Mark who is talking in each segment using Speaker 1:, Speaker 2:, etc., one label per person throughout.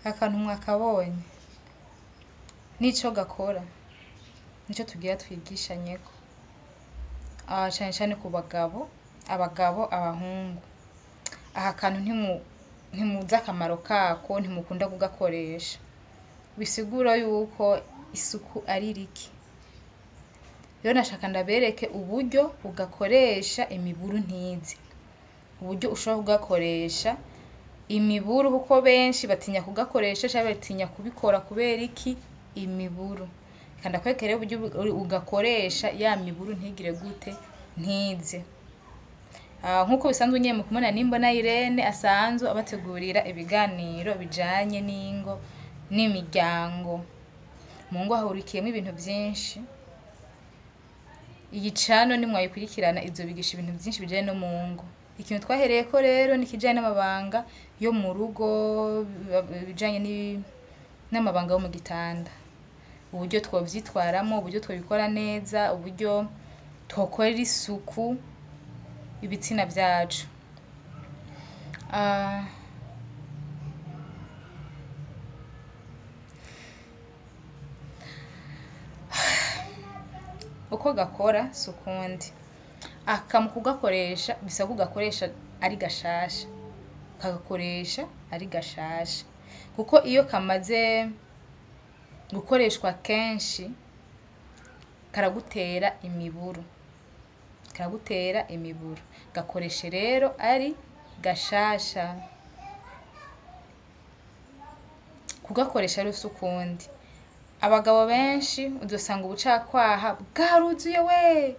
Speaker 1: Akantu mwakabonye n'ico gakora, nico tugira twigishanyeko. Cane cane ku bagabo, abagabo, abahungu. Aha kantu ntimuzi akamaro kako, ntimukunda kugakoresha. Bisigura yuko isuku ari rike. Rero nashaka ndabereke uburyo ugakoresha imiburu ntize. Uburyo ushobora kugakoresha imiburu, kuko benshi batinya kugakoresha canke batinya kubikora kubera iki? Imiburu. Reka ndakwereke rero uburyo ugakoresha ya miburu ntigire gute? Ntize. Nkuko bisanzwe nyene mu kumubona Nimbona Irene asanzwe abategurira ibiganiro bijanye n'ingo n'imiryango. Mu ngo hahurikiyemwo ibintu vyinshi. Iyi cano nimwayikurikirana izobigisha ibintu vyinshi bijanye no mu ngo. Ikintu twahereyeko rero ni ikijanye n'amabanga yo mu rugo, ibijanye n'amabanga yo mu gitanda. Uburyo twovyitwaramwo, uburyo twobikora neza, uburyo twokorera isuku ibitsina vyacu. Uko gakora si ukundi. Aka mu kugakoresha bisaba ko ugakoresha ari gashasha, ukagakoresha ari gashasha, kuko iyo kamaze gukoreshwa kenshi karagutera imiburu, karagutera imiburu. Gakoreshe rero ari gashasha. Kugakoresha rero si ukundi. Abagabo benshi uzosanga ubucakwaha bwaruzuye we,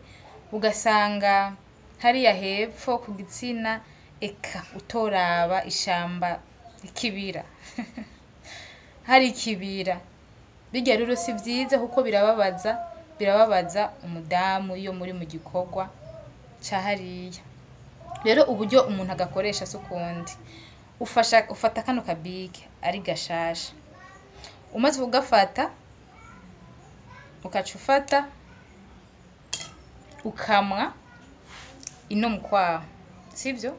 Speaker 1: ugasanga hariya hepfo ku gitsina, eka utoraba ishamba ikibira hari ikibira. Birya rero si vyiza kuko birababaza, birababaza umudamu iyo muri mu gikorwa ca hariya. Rero uburyo umuntu agakoresha si ukundi. Ufata kano kabike ari gashasha, umaze kugafata ukaca ufata ukamwa ino mukwaha, sivyo?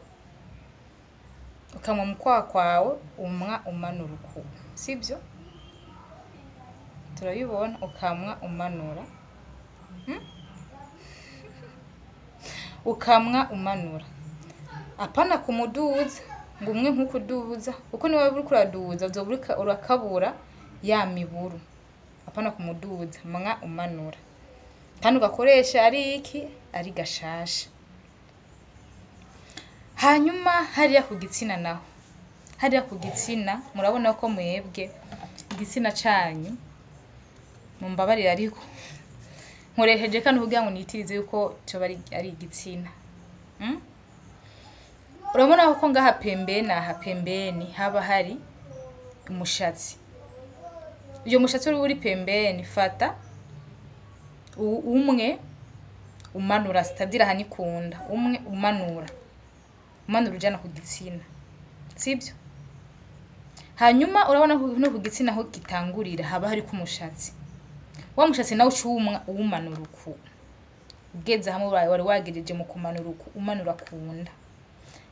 Speaker 1: Ukamwa mukwaha kwawe, umwa umanura uku, sivyo? Turabibona, ukamwa umanura. Ukamwa umanura. Apana kumuduza, ngo umwe nkukuduza, kuko niwe uriko uraduza uzoba uriko urakabura ya miburu. Apana kumuduza, mwa umanura. Kandi ugakoresha ari iki? Ari gashasha. Hanyuma hariya ku gitsina naho. Hariya ku gitsina murabona ko mwebwe igitsina canyu, mumbabarire ariko nkoresheje kano kugira ngo nitirize yuko coba ari igitsina. Urabona ko ngaha pembeni, aha pembeni haba hari umushatsi. Uyo mushatsi uri pembeni, fata umwe umanura, c'est-à-dire aha ni kunda, umwe umanura, umanura ujana ku gitsina, sivyo? Hanyuma urabona ko no ku gitsina aho gitangurira haba hariko umushatsi. Wa mushatsi nawe uca uwumanura uku, ugeze hamwe wari wagejeje mu kumanura uku, umanura kunda.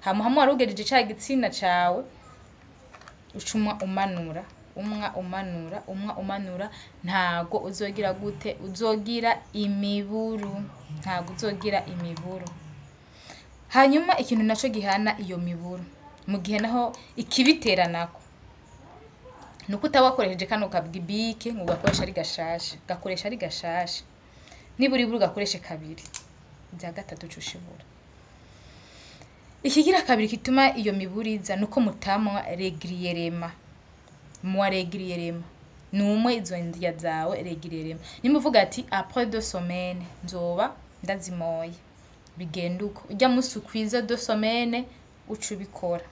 Speaker 1: Hama hamwe wari ugejeje ca gitsina cawe, uca umwa umanura, umwa umanura, umwa umanura, ntago uzogira gute? Uzogira imiburu, ntago uzogira imiburu. Hanyuma ikintu naco gihana iyo miburu, mu gihe naho ikibitera nako, nuko utabakoresheje kano kabibike ngo ugakoreshe ari gashasha, gakoresha ari gashasha. Niburi buri ugakoreshe kabiri, ibya gatatu uca ushibura. Ikigira kabiri gituma iyo miburu iza nuko mutamwa régulièrement. Mwa régulièrement. Numwe izo ndya zawe régulièrement. Nimba uvuga ati après 2 semaines nzoba ndazimoye, bigenda uko. Urya musi ukwiza 2 semaines uca ubikora.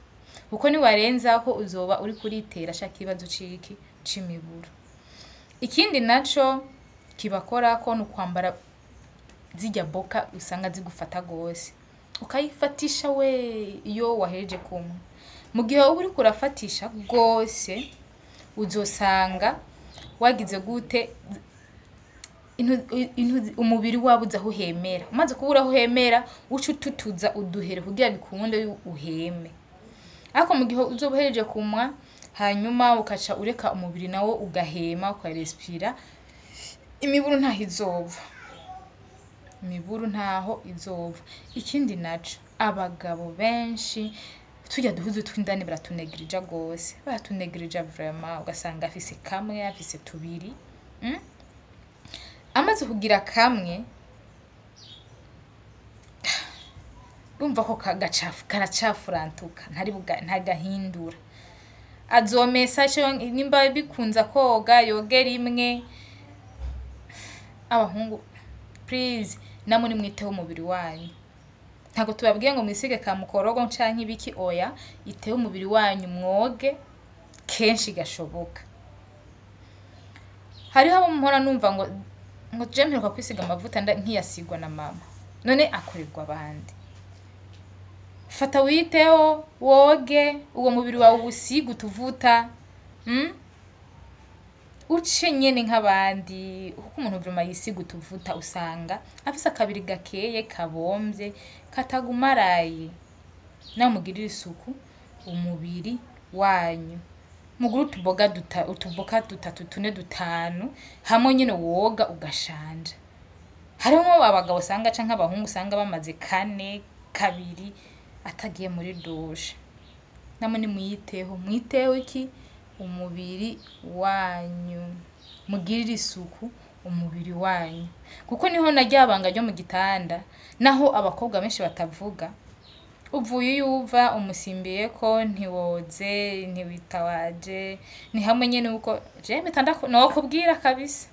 Speaker 1: Kuko niwarenzako uzoba uri kuritera sha kibazo ciki c'imiburu. Ikindi naco kibakorako ni ukwambara zirya boka usanga zigufata gose, ukayifatisha we iyo wahejeje kumwa. Mu gihe wowe uriko urafatisha gose uzosanga wagize gute? Umubiri wabuze aho uhemera. Umaze kubura aho uhemera, uca ututuza uduhere kugira bikunde uheme. Ariko mu gihe uzoba uhejeje kumwa, Hanyuma ukaca ureka umubiri nawo ugahema, ukarespira, imiburu ntaho izova, imiburu ntaho izova. Ikindi naco, abagabo benshi turya duhuzu tw'indani baratunegirija gose, baratunegirija vraiment. Ugasanga afise kamwe, afise tubiri. Amaze kugira kamwe, urumva ko kagacafu karacafurantuka, ntari ntagahindura. Azomesa ico nimba bikunze koga, yoge rimwe. Abahungu, please, namwe nimwiteho umubiri wanyu. Ntabwo tubabwiye ngo mwisige ka mukorogo canke ibiki, oya, iteho umubiri wanyu, mwoge kenshi gashoboka. Hariho abo mpora numva ngo je mperuka kwisiga amavuta nkiyasigwa na mama, none akorerwa abandi. Fata witeho, woge uwo mubiri wawe, uwusige utuvuta, Uce nyene nk'abandi, kuko umuntu vraiment yisiga utuvuta usanga afise akabiri gakeye, kabomvye, katagumaraye. Nawe mugirire isuku umubiri wanyu, mugure utuboga utuboka dutatu, tune, dutanu, hamwe nyene woga ugashanja. Harimwo abagabo usanga canke abahungu usanga bamaze kane, kabiri atagiye muri douche. Namwe nimwiyiteho, mwiteho iki? Umubiri wanyu, mugirire isuku umubiri wanyu, kuko niho na rya banga ryo mu gitanda. Naho abakobwa benshi batavuga, uvuye iyo uva umusimbiyeko, ntiwoze, ntiwitawaje, ni hamwe nyene uko je mpita nokubwira kabisa.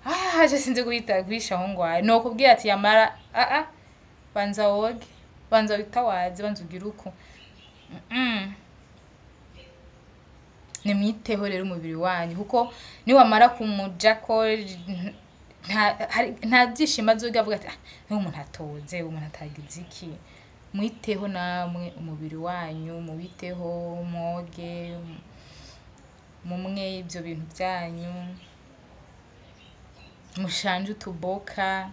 Speaker 1: Ah, je sinzi guhita guhisha aho ngwaye, nokubwira ati yamara ah ah, banza woge, banza witawaze, banza ugire uko. Nimwiteho rero umubiri wanyu, kuko niwamara kumujako nta byishimo azoga avuga ati: "Ah, niba umuntu atoze, umuntu atagize iki." Mwiteho namwe umubiri wanyu, muwiteho, mwoge, mumwe ibyo bintu byanyu, mushanje utuboka,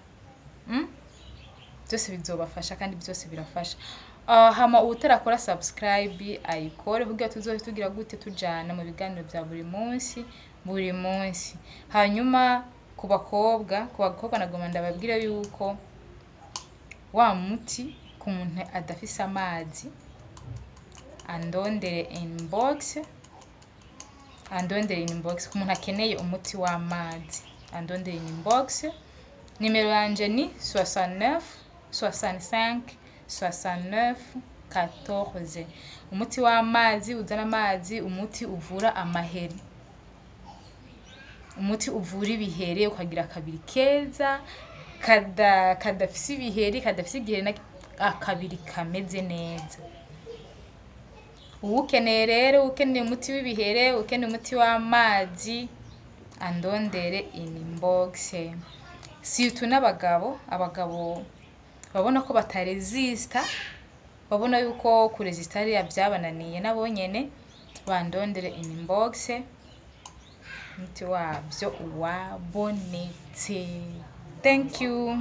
Speaker 1: Byose bizobafasha kandi byose birafasha. Hama uwutarakora subscribe ayikore, kugira tuzohe tugira gute tujana mu biganiro bya buri munsi, buri munsi. Hanyuma ku bakobwa nagomba ndababwire yuko wa muti ku muntu adafise amazi, andondere inbox, andondere inbox. Ku muntu akeneye umuti w'amazi, andondere inbox. Nimero yanje ni 69 65 69 14. Umuti w'amazi uzana amazi, umuti uvura amaheri, umuti uvura ibihere, ukagira akabiri keza kadafise ibiheri, kadafise igiheri, akabiri kameze neza. Uwukeneye rero, ukeneye umuti w'ibihere, ukeneye umuti w'amazi, andondere inbox. Surtout n'abagabo, abagabo babona ko batarezista, babona yuko kurezista hariya byabananiye, nabo nyene bandondere inbox. Umuti wabyo wabonetse. Thank you.